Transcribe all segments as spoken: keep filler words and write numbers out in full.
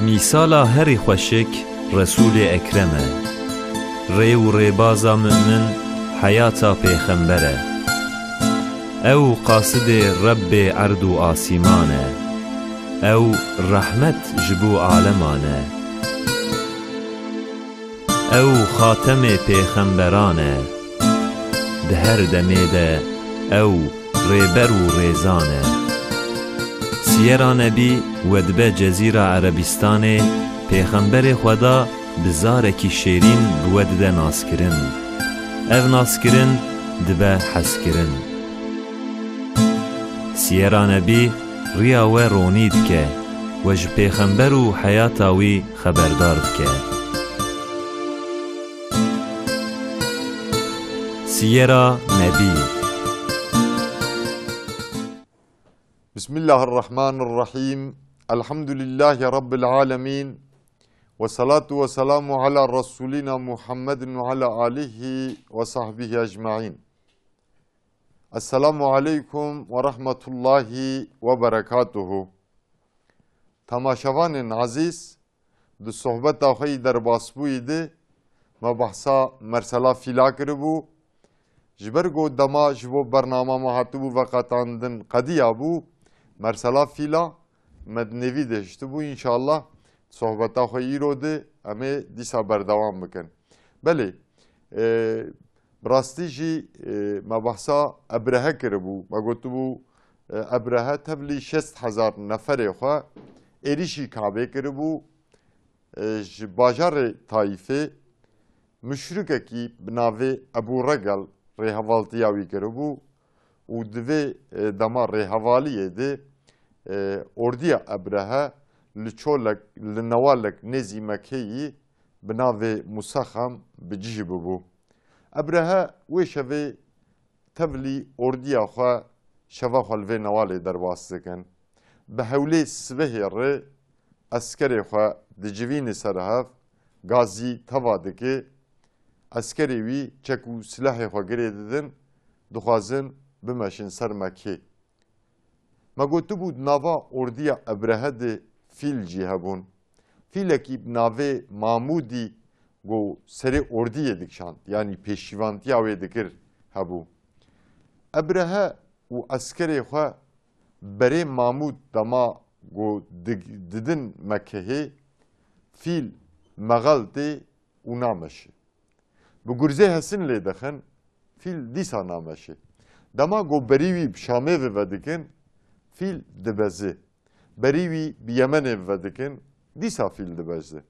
Mîsala herî xweşik Resûlê Ekrem e. Rê û rêbaza mu'min heyata pêxember e. Ew qasidê Rebbê erd û asîman e. Ew rehmet ji bo aleman e. Ew xatemê pêxemberan e. Di her demê de ew rêber û rêzan e. Siyera Nebî wedibe Cezîra Erebîstanê, Pêxemberê Xweda bi zarekî şêrîn bi we dide naskirin. Ev naskirin dibe hezkirin. Siyera Nebî riya we ronî dike, we ji Pêxember û heyata wî xeberdar dike. Siyera Nebî. بسم الله الرحمن الرحيم. الحمد لله رب العالمين. والصلاة والسلام على رسولنا محمد وعلى آله وصحبه أجمعين. السلام عليكم ورحمة الله وبركاته. Temaşevanên ezîz, di sohbeta xwe yî derbasbûyî de me behsa mersela fîla kiribû. Ji ber ku dema ji bo bernama me hatibû veqetandin qediyabû, mersela fîla me di nêvî de hiştibû. Înşallah sohbeta xwe îro de em ê dîsa berdewam bikin. Belê, e, bi rastî jî, e, me behsa Ebrehe kiribû. Me gotibû, e, Ebrehe tevlî şêst hezar neferê xwe êrîşî Kabê kiribû. E, ji bajarê Taîfê muşrikekî bi navê Ebû Regel rêhevaltiya wî kiribû û di vê, e, dema rêhevaliyê de, e, ordiya Ebrehe li çolek, li newalek nêzî Mekkeyî bi navê Musexem bi cih bibû. Ebrehe wê şevê tevlî ordiya xwe şeva xwe li vê newalê derbas dikin. Bi hewlê sibehê re eskerê xwe dicivîne ser hev, gazî teva dike, eskerê wî çek û silahê xwe girê didin, dixwazin bimeşin ser Mekkê. Me gotibû di nava ordiya Ebrehe de fîl jî hebûn. Fîlekî bi navê Mamûdî ku serê ordiyê dikişand, yanî pêşîvantiya wê dikir, hebû. Ebrehe û eskerê xwe berê Mamûd dema ku dig-, didin Mekehê, fîl mexeltê û nameşi. Bi gurzê hesin lê dixin, fîl dîsa nameşi. Dema ku berî wî bi Şamê ve vedikin, fîl dibezi. Berî wî bi Yemenê ve vedikin, dîsa fîl dibezi.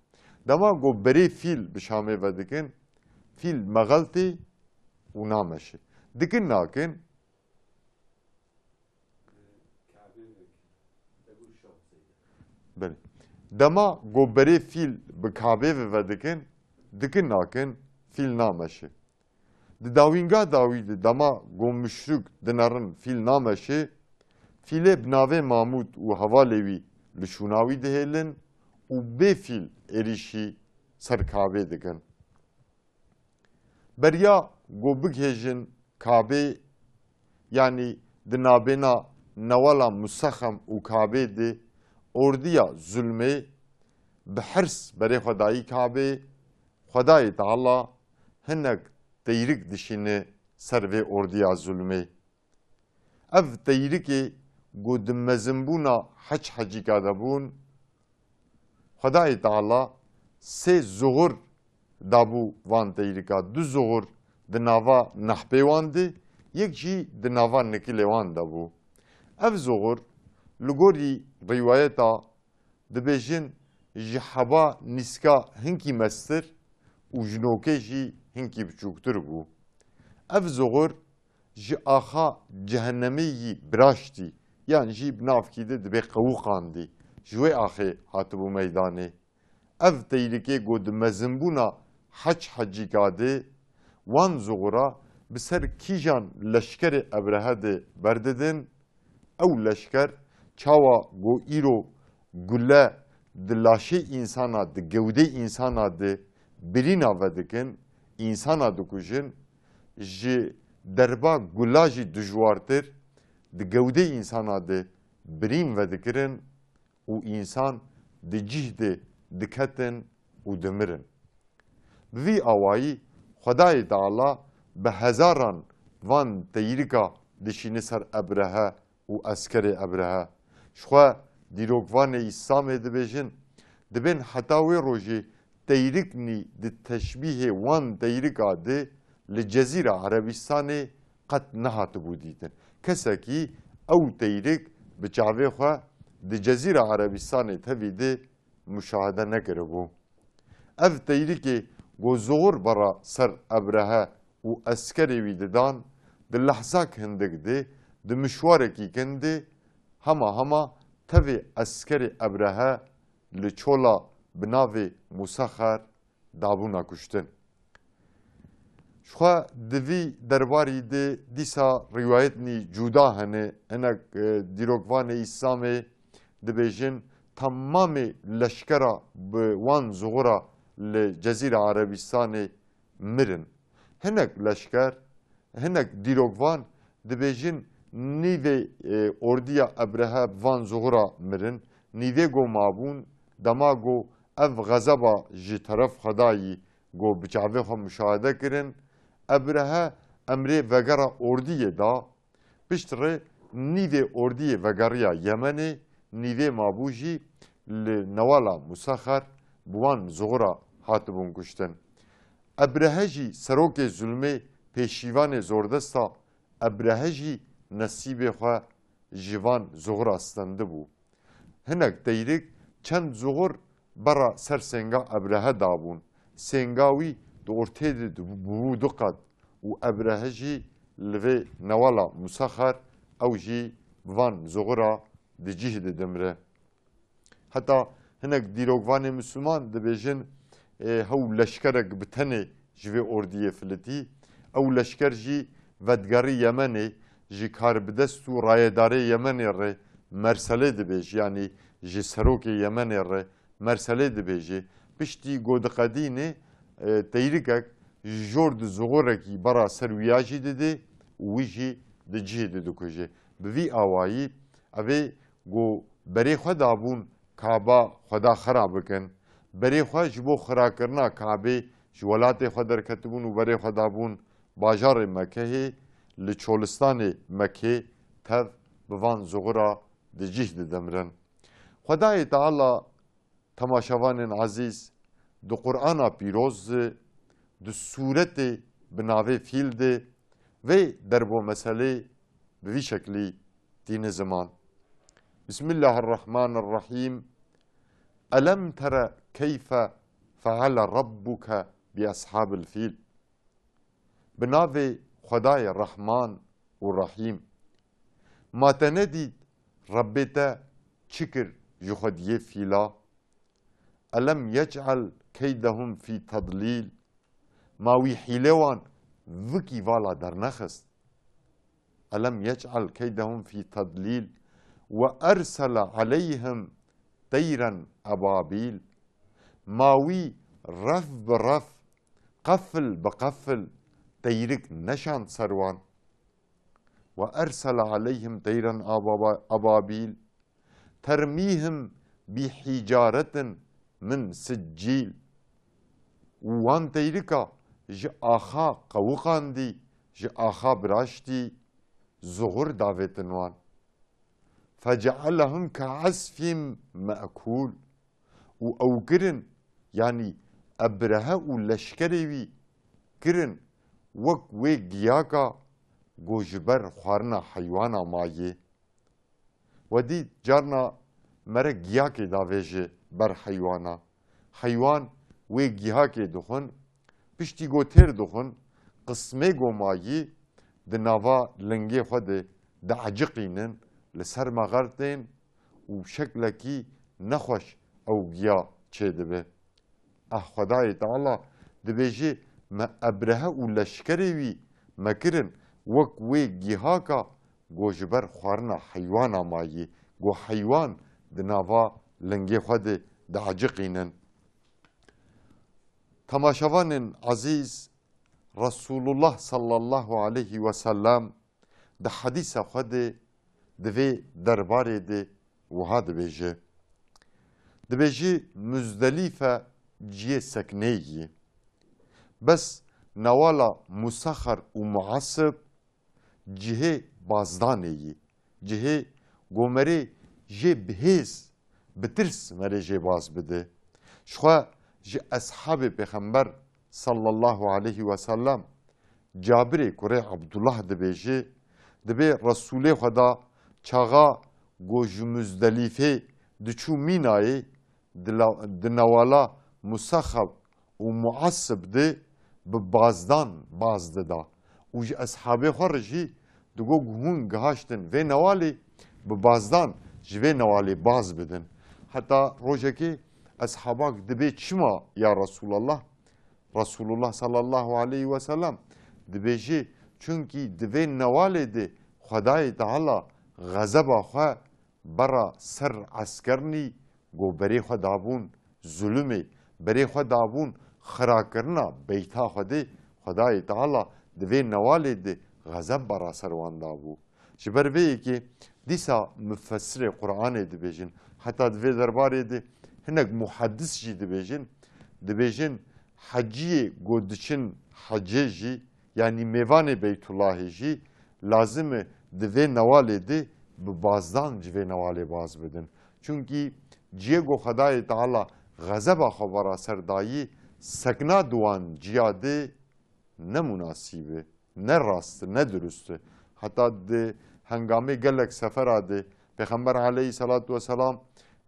Dema ku berê fîl bi Şamê vedikin, fîl mexeltê û nameşi. Dikin nakin, Belê. Dema ku berê fîl bi Kabê ve vedikin, dikin nakin, fîl nameşi. Di dawînga dawî de dema ku muşrik dinerin fîl nameşi, fîlê bi navê Mamûd û hevalê wî li şûna wî dihêlin û bê fîl êrîşî ser Kabê dikin. Beriya ku bigihêjin Kabê, yanî di nabêna newala Musexem û Kabê de ordiya zulmê bi hirs berê xwe dayî Kabê, Xwedayê Teala hinek teyrik dişîne ser vê ordiya zulmê. Ev teyrikê ku di mezinbûna heç hecîka de bûn, Xwedayê Teala sê zuxur dabû van teyrika. Du zuxur di nava nehpê wan de, yek jî di nava nikilê wan de bû. Ev zuxur li gorî rîwayeta dibêjin ji heba nîska hinkî mestir û ji nokê jî hinkî biçûktir bû. Ev zuxur ji axa cehennemê yî biraştî, yan jî bi navkî de dibê qewûqandî, ji wê axê hatibû meydanê. Ev teyrikê ku di mezinbûna heç hecîka de wan zuxura bi ser kîjan leşkerê Ebrehe de berdidin, ew leşker çawa ku îro gule di laşê însana, di gewdê însana de birîna vedikin, însana dikujin, ji derba gula jî dijwartir di gewdê însana de birîn vedikirin û însan di cih de diketin û dimirin. Bi vî awayî Xwedayê Teala bi hezaran van teyrika dişîne ser Ebrehe û eskerê Ebrehe. Jixwe dîrokvanê Îslamê dibêjin, dibên heta wê rojê teyriknî di teşbîhê wan teyrika de li Cezîra Erebîstanê qet nehatibû dîtin. Kesekî ew teyrik bi çavê xwe di Cezîra Erebîstanê tevî de muşahede nekiribû. Ev teyrikê ku zuxur bera ser Ebrehe û eskerê wî didan, di lehzak hindik de, di mişwarekî kin de, hema hema tevê eskerê Ebrehe li çola bi navê Musexer dabûna kuştin. Jixwe di vî derbarî de dîsa rîwayetnî cuda hene. Hinek, e, dîrokvanê Îslamê dibêjin, temamê leşkera bi wan zuxura li Cezîra Erebîstanê mirin. Hinek leşker, hinek dîrokvan dibêjin, nîvê, e, ordiya Ebrehe bi van zuxura mirin, nîvê ku mabûn, dema ku ev xezeba ji teref Xwedayî ku bi çavê xwe muşahede kirin, Ebrehe emrê vegera ordiyê da, piştre nîvê ordiyê vegeriya Yemenê, nîvê mabû jî li newala Musexer bi wan zuxura hatibûn kuştin. Ebrehe jî serokê zulmê, pêşîvanê zordesta, Ebrehe jî nesîbê xwe ji van zuxura stendibû. Hinek teyrik çend zuxur bera ser sênga Ebrehe dabûn. Sênga wî di ortê de dibû du qat û Ebrehe jî li vê newala Musexer, ew jî bi van zuxura di cih de dimre. Heta hinek dîrokvanê Misliman dibêjin, e, hew leşkerek bi tenê ji vê ordiyê filitî. Ew leşker jî vedgerî Yemenê, ji karbidest û rayedarê Yemenê re merselê dibêje, yanî ji serokê Yemenê re merselê dibêje. Piştî ku diqedîne, e, teyrikek ji jor di zuxurekî bera ser wiya jî dide û wî jî di cihê de dikuje. Bi vî awayî, evê ku berê xwe dabûn Kaba Xweda xira bikin. Berê xwe ji bo xirakirina Kabê ji welatê xwe derketibûn û berê xwe dabûn bajarê Mekehê, li çolistanê Mekê tev bi van zuxura di cih didimrin. Xwedayê Teala, temaşevanên ezîz, di Qur'ana Pîroz de, di sûretê bi navê Fîl de, vê derbomeselê bi vî şeklî tîne ziman. Bismillahirrahmanirrahîm. Elem tere keyfe feale rabbuke bi eshabil fîl. Bi navê Xwedayê Rehman û Rehîm. Ma te nedît Rebbê te çi kir ji xwediyê fîla? Elem yec'el keydehum fî tedlîl. Ma wî hîlê wan vikî vala dernexist? Elem yec'el keydehum fî tedlîl ve ersele aleyhim teyren ebabîl. Ma wî ref bi ref, qefil bi qefil teyrik neşand ser wan? Ve ersele aleyhim teyren ababa-, ababîl. Termîhim bi hicaretin min siccîl. Û wan teyrika ji axa qewiqandî, ji axa biraştî, zuxur davêtin wan. Fecealehum ke'esfîm me'kûl. Û ew kirin, yanî Ebrehe û leşkerê wî kirin wek wê giyaka ku ji ber xwarina heywana mayê. We dît carna mere giyakê davêje ber heywana. Heywan wê giyakê dixwin, piştî ku têr dixwin, qismê ku mayî di nava lingê xwe de dieciqînin, li ser mexer tên û şeklekî nexweş ew giya çêdibe. Ah Xwedayê Teala dibêje, me Ebrehe û leşkerê wî me kirin wek wê gihaka ku ji ber xwarina heywana mayî, ku heywan di nava lingê xwe de dieciqînin. Temaşevanên ezîz, Resulullah sallallahu aleyhi ve sellem di hedîsa xwe de di vê derbarê de wiha dibêje, Dibêjî Muzdelîfe cihê sekneyî. Bes newala Musexer û Muasib cihê bazdanê yî. Cihê gomerê jê bihêz, bitirs merê jê baz bide. Jixwe ji eshabê Pêxember sallallahu aleyhi ve sellem Cabirê kurê Abdullah dibêje, dibê Resûlê Xweda çaxa ku ji Muzdelîfê diçû Mînayê, di la-, di newala Musexeb û Muasib de bi bazdan baz dida û ji eshabê xwe re jî digo ku hûn gihaştin vê newalê, bi bazdan ji vê newalê baz bidin. Heta rojekê eshabak dibê çima ya Resûlallah? Resulullah sallallahu aleyhi ve sellem dibêjê, çunkî di vê newalê de Xwedayê Teala xezeba xwe bera ser eskernî ku berê xwe dabûn zulumê, berê xwe dabûn xirakirina beyta Xwedê, Xwedayê Teala di vê newalê de xezeb bera ser wan dabû. Ji ber vê yekê dîsa mufessirê Qur'anê dibêjin, heta di vê derbarê de hinek muhedis jî dibêjin, dibêjin heciyê ku diçin hecê jî, yanî mêvanê Beytullahê jî lazim e di vê newalê de bi bazdan ji vê newalê baz bidin. Çunkî ciyê ku Xwedayê Teala xezeba xwe vera ser dayî, sekna di wan ciya de ne munasîb e, ne rast e, ne dirust e. Heta di hengamê gelek sefera de Pêxember aleyhisselatu vesselam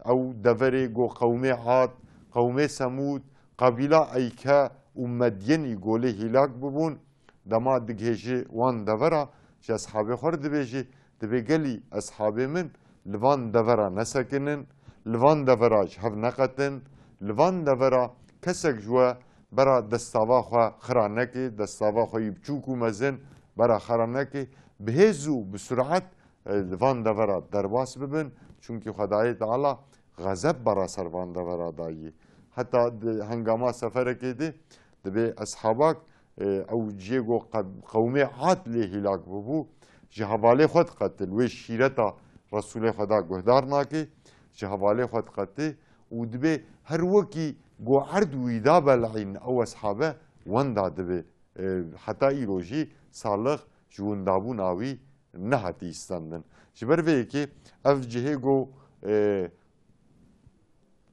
ew deverê ku qewmê Ad, qewmê Semûd, qebîla Eyke û Medyenî ku lê hîlak bibûn, dema digihêje wan devera, ji eshabê xwe re dibêje, dibê gelî eshabê min li van devera nesekinin, li van devera ji hev neqetin, li van devera kesek ji we bera destava xwe xira neke, destava xwe yî biçûk û mezin bera xira neke, bi hêz û bi surat, e, li van devera derbas bibin, çunkî Xwedayê Teala xezeb bera ser van devera dayî. Heta di hengama seferekê de dibê eshabak, e, ew ciyê ku qe-, qewmê Ad lê hîlak bibû, ji hevalê xwe diqetin, wê şîreta Resûlê Xweda guhdar nake, ji hevalê xwe diqete û dibê her wekî ku erd wî da bel'în ew eshabe wenda dibe. E, heta îro jî salix ji windabûna wî nehatî îstendin. Ji ber vê yekê ev cihê ku, e,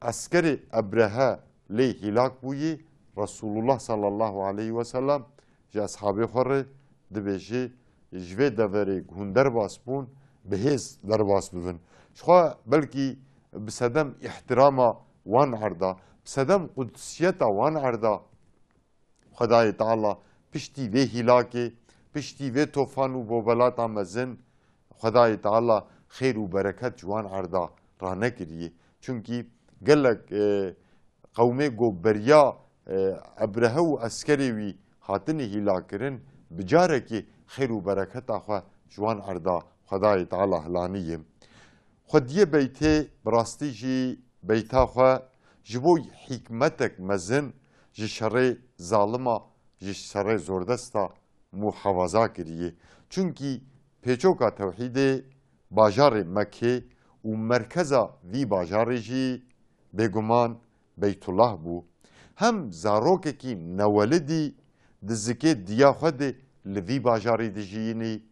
eskerê Ebrehe lê hîlak bûyî, Resulullah sallallahu aleyhi ve sellem ji eshabê xwe re dibêje, ji vê deverê ku hûn derbas bûn, bi hêz derbas bibin. Jixwe belkî bi sedem îhtirama wan erda, bi sedem qudsiyeta wan erda, Xwedayê Teala piştî vê hîlakê, piştî vê tofan û bobelata mezin, Xwedayê Teala xêr û bereket ji wan erda ranekiriye. Çunkî gelek, e, qewmê ku beriya, e, Ebrehe û eskerê wî hatine hîlakirin, bi carekê xêr û bereketa xwe ji wan erda Xwedayê Teala hilaniye. Xwediyê beytê bi rastî jî beyta xwe ji bo hîkmetek mezin ji şerê zalima, ji şerê zordesta muhafaza kiriye. Çunkî pêçoka tewhîdê bajarê Mekkê û merkeza vî bajarê jî bêguman Beytullah bû. Hem zarokekî newelidî di zikê diya xwe de li vî bajarî dijiyînî.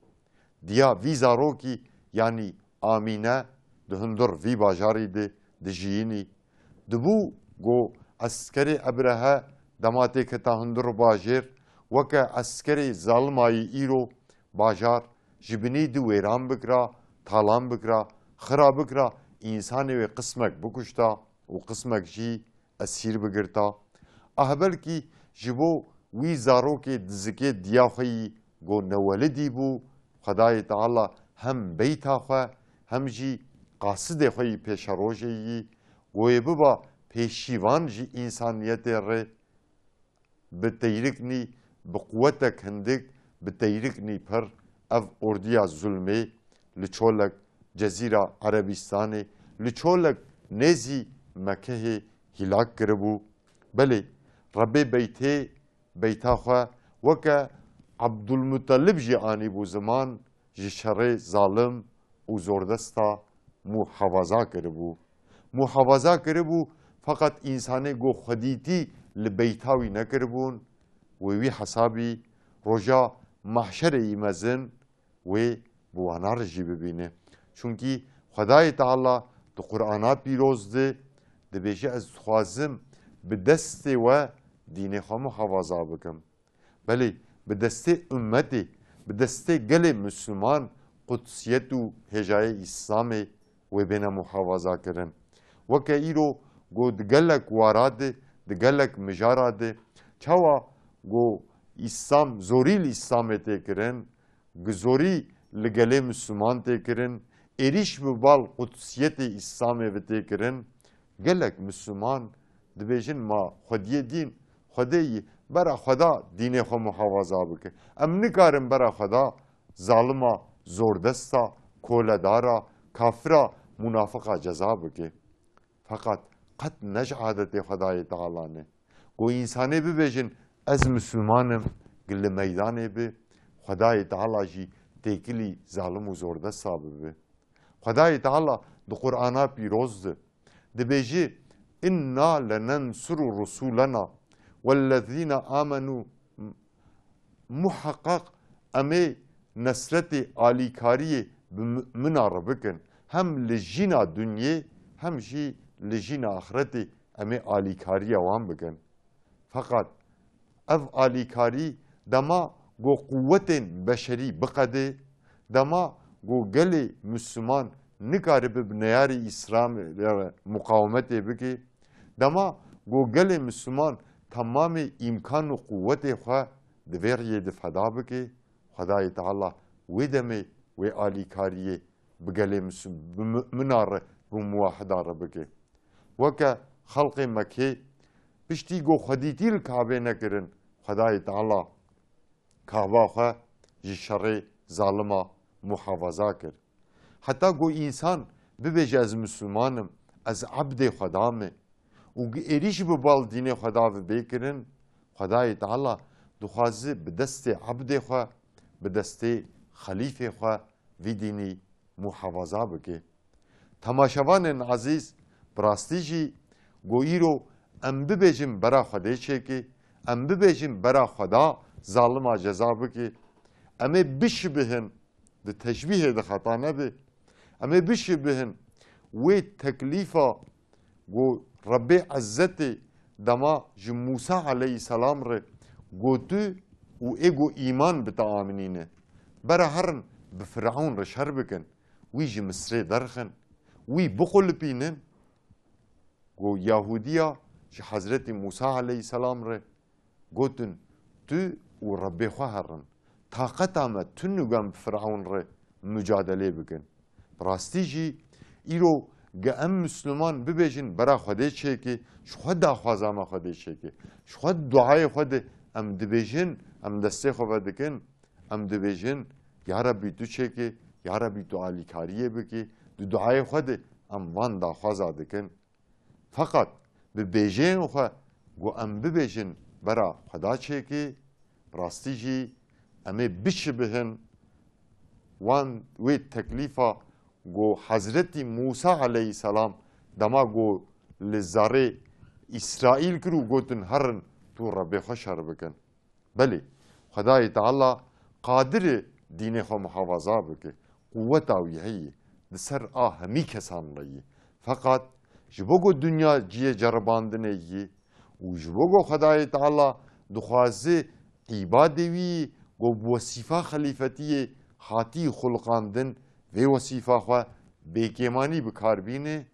Diya vî zarokî, yanî Amîne, di hundir vî bajarî de dijiyînî. Dibû ku eskerê Ebrehe dema têketa hundir bajêr, weke eskerê zalimayî îro bajar ji binî di wêran bikira, talan bikira, xira bikira, însanê wê qismek bikuşta û qismek jî esîr bigirta. Ah belkî ji bo wî zarokê dizikê diya xwe yî go newelidî bû, Xwedayê Teala hem beyta xwe hem jî qasidê xwe yî pêşerojê yî goyê biba pêşîvan ji însaniyetê re, bi teyriknî, bi quwetek hindik, bi teyriknî pir, ev ordiya zulmê li çolek Cezîra Erebîstanê, li çolek nêzî Mekehê hîlak kiribû. Belê, Rebê beytê, beyta xwe weke Abdulmutelib jî anîbû ziman, ji şerê zalim û zordesta muhafaza kiribû. Muhafaza kiribû, feqet însanê ku xwedîtî li beyta wî nekiribûn, wê wî hesabî roja mahşerê yî mezin wê bi wana re jî bibîne. Çunkî Xwedayê Teala di Qur'ana pîroz de dibêje, ez dixwazim bi destê we dînê xwe muhafaza bikim. Belê, bi destê ummetê, bi destê gelê Misliman qudsiyet û hêjayê Îslamê wê bêne muhafaza kirin. Weke îro ku di gelek wara de, di gelek mijara de, çawa ku Îslam, zorî li Îslamê tê kirin, gi zorî li gelê Misliman tê kirin, êrîş bi bal qudsiyetê Îslamê ve tê kirin, gelek Misliman dibêjin, ma xwediyê dîn, Xwedê yî, bera Xweda dînê xwe muhafaza bike. Em nikarin bera Xweda zalima, zordesta, koledara, kafira, munafiqa ceza bike. Feqet qet ne ji adetê Xwedayê Teala ne. Ku însanê bibêjin, ez Misliman im, gi li meydanê bi, Xwedayê Teala jî têkilî zalim û zordesta bibe. Xwedayê Teala di Qur'ana pîroz de dibêje, "Inna lenensuru rusulena wellezîne amenu." Muheqeq em ê nesretê, alîkariyê bi mumina re bikin. Hem li jîna dinyê, hem jî li jîna axretê em ê alîkariya wan bikin. Feqet ev alîkarî dema ku quwetên beşerî biqedê, dema ku gelê Misliman nikaribe bi neyarê Îslamê re muqawemetê bike, dema ku gelê Misliman temamê îmkan û quwetê xwe di vê riyê de feda bike, Xwedayê Teala wê demê wê alîkariyê bi gelê Mislim-, bi mumina re, bi muwahida re bike. Weke xelqê Mekê piştî ku xwedîtî li Kabê nekirin, Xwedayê Teala Kaba xwe ji şerê zalima muhafaza kir. Heta ku însan bibêje, ez Misliman im, ez ebdê Xweda me û êrîş bi bal dînê Xweda ve bê kirin, Xwedayê Teala dixwaze bi destê ebdê xwe, bi destê xelîfê xwe vî dînî muhafaza bike. Temaşevanên ezîz, bi rastî jî ku îro em bibêjin bera Xwedê çêke, em bibêjin bera Xweda zalima ceza bike, em ê bişibihin, di teşbîhê de xeta nebe, em ê bişibihin wê teklîfa ku Rebbê Ezzetê dema ji Mûsa aleyhîselam re gotû û ê ku îman bi te aminîne, bera herin bi Firewn re şer bikin, wî ji Misrê derxin, wî biqulipînin, ku Yahûdiya ji Hezretî Mûsa aleyhîselam re gotin, tu û Rebbê xwe herin. Taqeta me tune ku em bi Firewn re mucadelê bikin. Bi rastî jî îro ge em Misliman bibêjin bera Xwedê çêke, ji xwe daxwaza me Xwedê çêke. Ji xwe duayê xwe de em dibêjin, em destê xwe vedikin, em dibêjin, ya Rebbî tu çêke, ya Rebbî tu alîkariyê bike, di duayê xwe de em van daxwaza dikin. Feqet bi bêjeyên xwe ku em bibêjin bera Xweda çêke, bi rastî jî em ê bişibihin wan wê teklîfa ku Hezretî Mûsa aleyhîselam dema ku li zarê Îsraîl kir û gotin, herin tu Rebbê xwe şer bikin. Belê, Xwedayê Teala qadir e dînê xwe muhafaza bike. Quweta wî heye. Di ser a hemî kesan re ye. Feqet ji bo ku dinya cihê ceribandinê ye û ji bo ku Xwedayê Teala dixwaze îbadê wî ku bi wesîfa xelîfetiyê hatî xuliqandin, vê wesîfa xwe bêkêmanî bi kar bîne,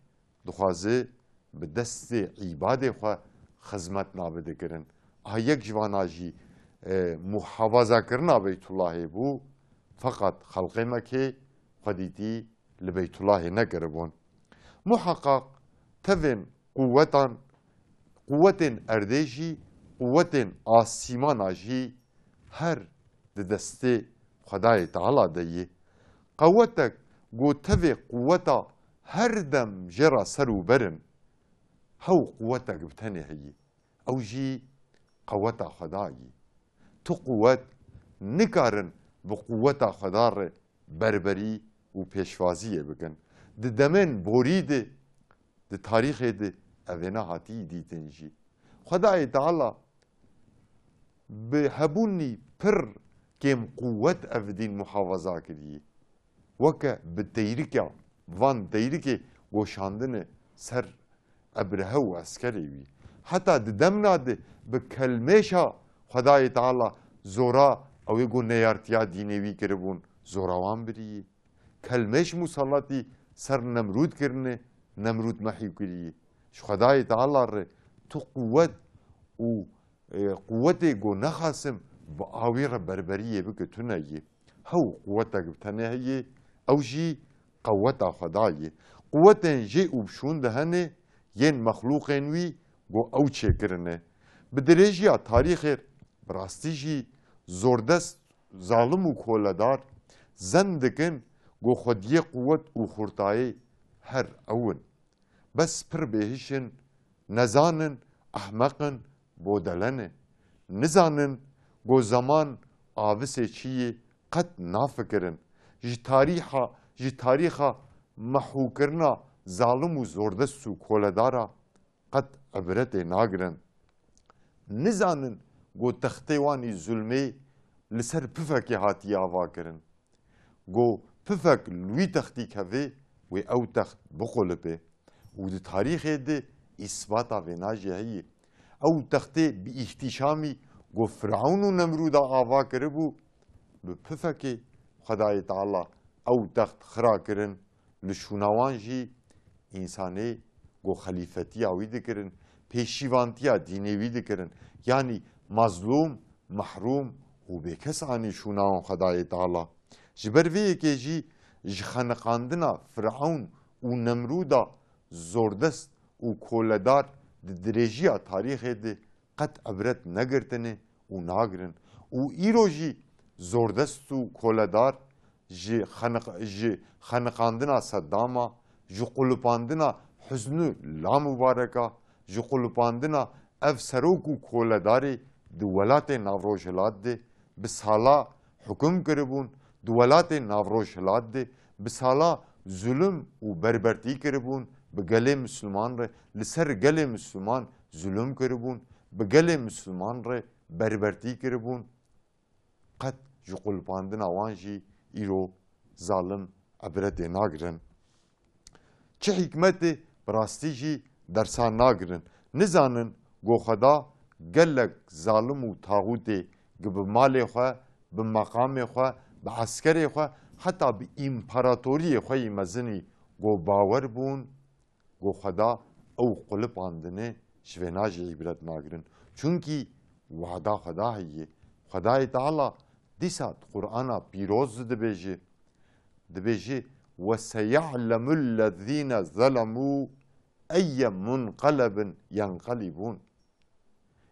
dixwaze bi destê îbadê xwe xizmet nabe dikirin. A yek ji vana jî, e, muhafazakirina Beytullahê bû, feqet xelqê Mekê xwedîtî li Beytullahê nekiribûn. Muheqeq tevên quwetan, quwetên erdê jî, quwetên asîmana jî her di destê Xwedayê Teala de ye. Qewetek ku tevê quweta her dem jê re ser û ber in, hew quwetek bi tenê heye. Ew jî qeweta Xweda ye. Tu quwet nikarin bi quweta Xweda re berberî û pêşwaziyê bikin. Di demên borî de Di tarîxê de evêna hatî dîtin jî. Xwedayê Teala bi hebûnî pir kêm quwet ev dîn muhafaza kiriye. Weke bi teyrika, van teyrikê goşandine ser Ebrehe û eskerê wî. Heta di demna de bi kelmêşa Xwedayê Teala zora ew ê ku neyartiya dînê wî kiribûn, zora wan birî. Kelmêş musallatî ser Nemrûd kirine, Nemrûd mehî kirî. Ji Xwedayê Teala re tu quwet û, e, quwetê ku nexasim bi awî re berberiyê bike, tune yê. Hew quwetek bi tenê heye, ew jî qeweta Xwedayê. Quwetên jê û bi şûn de hene yên mexlûqên wî ku ew çêkirine. Bi dirêjiya tarîxê bi rastî jî zordest, zalim û koledar zen dikin ku xwediyê quwet û xurtayê her ew in. Bes pir bêhiş in, nezan in, ehmeq in, bodele ne. Nizanin ku zeman avisê çi yê, qet nafikirin. Ji tarîha, ji tarîxa mehûkirina zalim û zordest û koledara qet ibretê nagirin. Nizanin ku textê wan î zulmê li ser pifekê hatiye avakirin. Ku pifek li wî textî keve, wê ew text biqulipê. Û di tarîxê de îsbata vêna jî heye. Ew textê bi îhtîşamî ku Firewn û Nemrûda ava kiribû, bi pifekê Xwedayê Teala ew text xira kirin, li şûna wan jî însanê ku xelîfetiya wî dikirin, pêşîvantiya dînê wî dikirin, yanî mazlûm, mehrûm û bêkes anî şûna wan Xwedayê Teala. Ji ber vê yekê jî ji xeniqandina Firewn û Nemrûda zordest û koledar di dirêjiya tarîxê de qet ibret negirtine û nagirin. Û îro jî zordest û koledar ji xeniq-, ji xeniqandina Seddama, ji qulipandina Husnî Lamûbareka, ji qulipandina ev serok û koledarê di welatê Navrojhilat de bi sala hukum kiribûn, di welatê Navrojhilat de bi sala zulm û berbertî kiribûn bi gelê Misliman re, li ser gelê Misliman zulm kiribûn, bi gelê Misliman re berbertî kiribûn, qet ji qulpandina wan jî îro zalim ibretê nagirin. Çi hikmetê bi rastî jî dersa nagirin. Nizanin ku Xweda gelek zalim û taxûtê ku bi malê xwe, bi meqamê xwe, bi eskerê xwe, heta bi împaratoriyê xwe yî mezinî ku bawer bûn, ku Xweda ew qulipandine, ji vê na jî îbret nagirin. Çunkî wada Xweda heye. Xwedayê Teala dîsa di Qur'ana pîroz de dibêje, dibêje, "Ve seya'lemullezîne zelemû eyye munqelebin yenqelibûn."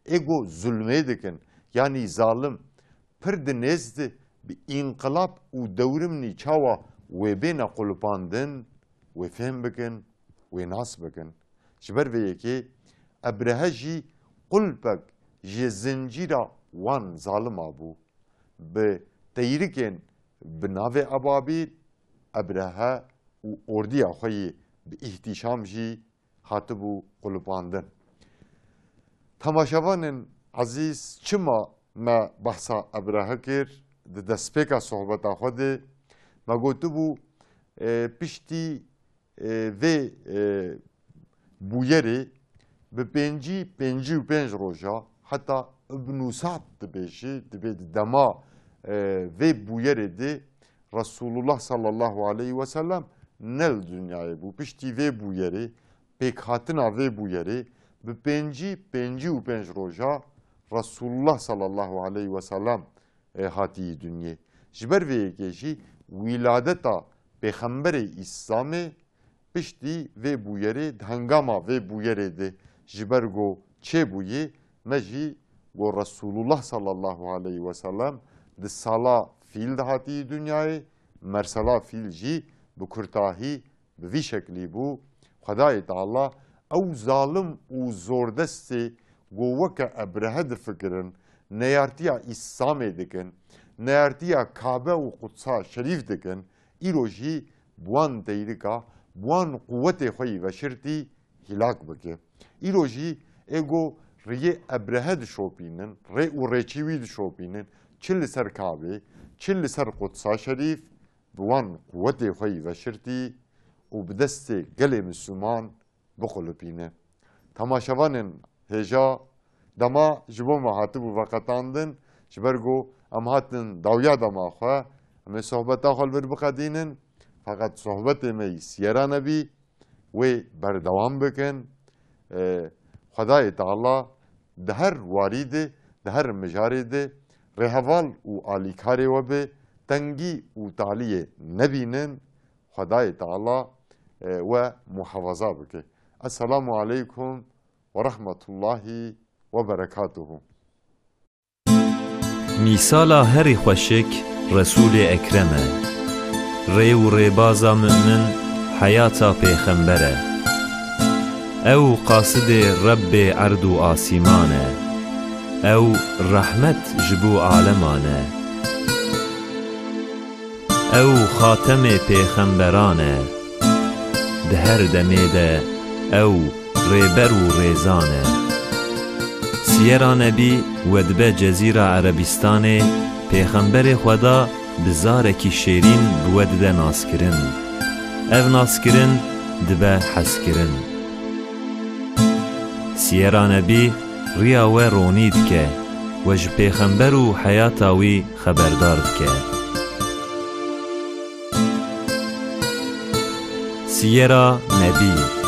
Ê ku zulmê dikin, yanî zalim, pir di nêz de bi înqilab û dewrimnî çawa wê bêne qulipandin, wê fêm bikin, wê nas bikin. Ji ber vê yekê Ebrehe jî qulpek ji zincîra wan zalima bû. Bi teyrikên bi navê Ebabîl, Ebrehe û ordiya xwe yê bi îhtîşam jî hatibû qulipandin. Temaşevanên ezîz, çima me behsa Ebrehe kir? Di destpêka sohbeta xwe de me gotibû, e, piştî, e, vê, e, bûyerê bi pêncî, pêncî û pênc roja, heta Ibnû Sa'd dibêje, dibê di dema, e, vê bûyerê de Resulullah sallallahu aleyhi ve sellem ne li dinyayê bû. Piştî vê bûyerê, pêkhatina vê bûyerê, bi pêncî, pêncî û pênc roja Resulullah sallallahu aleyhi ve sellem, e, hatî dinyê. Ji ber vê yekê jî wîladeta Pêxemberê Îslamê piştî vê bûyerê, di hengama vê bûyerê de ji ber ku çêbûyê, me jî got Resulullah sallallahu aleyhi ve sellem di sala fîl de hatî dinyayê, mersela fîl jî bi kurtahî bi vî şeklî bû. Xwedayê Teala ew zalim û zordestê ku weke Ebrehe difikirin, neyartiya Îslamê dikin, neyartiya Kabe û Qudsa Şerîf dikin, îro jî bi wan teyrika, bi wan quwetê xwe yî veşirtî hîlak bike. Îro jî ê ku riyê Ebrehe dişopînin, rê û rêçî wî dişopînin, çi li ser Kabê, çi li ser Qudsa Şerîf, bi wan quwetê xwe yî veşirtî û bi destê gelê Misliman biqulipîne. Temaşevanên hêja, dema ji bo me hatibû veqetandin, ji ber ku em hatin dawiya dema xwe, em ê sohbeta xwe li vir biqedînin, feqet sohbetê me yî Siyera Nebî, wê berdewam bikin. E, Xwedayê Teala di her warî de, di her mijarê de rêheval û alîkarê we be, tengî û taliyê nebînin. Xwedayê Teala, e, we muhafaza bike. Esselamu aleykum ve rahmetullahi ve berekatuhu. Mîsala herî xweşik Resûlê Ekrem e. Rê û rêbaza mu'min heyata pêxember e. Ew qasidê Rebbê erd û asîman e. Ew rehmet ji bo aleman e. Ew xatemê pêxemberan e. Di her demê de ew rêber û rêzan e. Siyera Nebî we dibe Cezîra Erebistanê, Pêxemberê Xweda bi zarekî şêrîn bi we dide naskirin. Ev naskirin dibe hezkirin. Siyera Nebî riya we ronî dike, we ji Pêxember û heyata wî xeberdar dike. Siyera Nebî.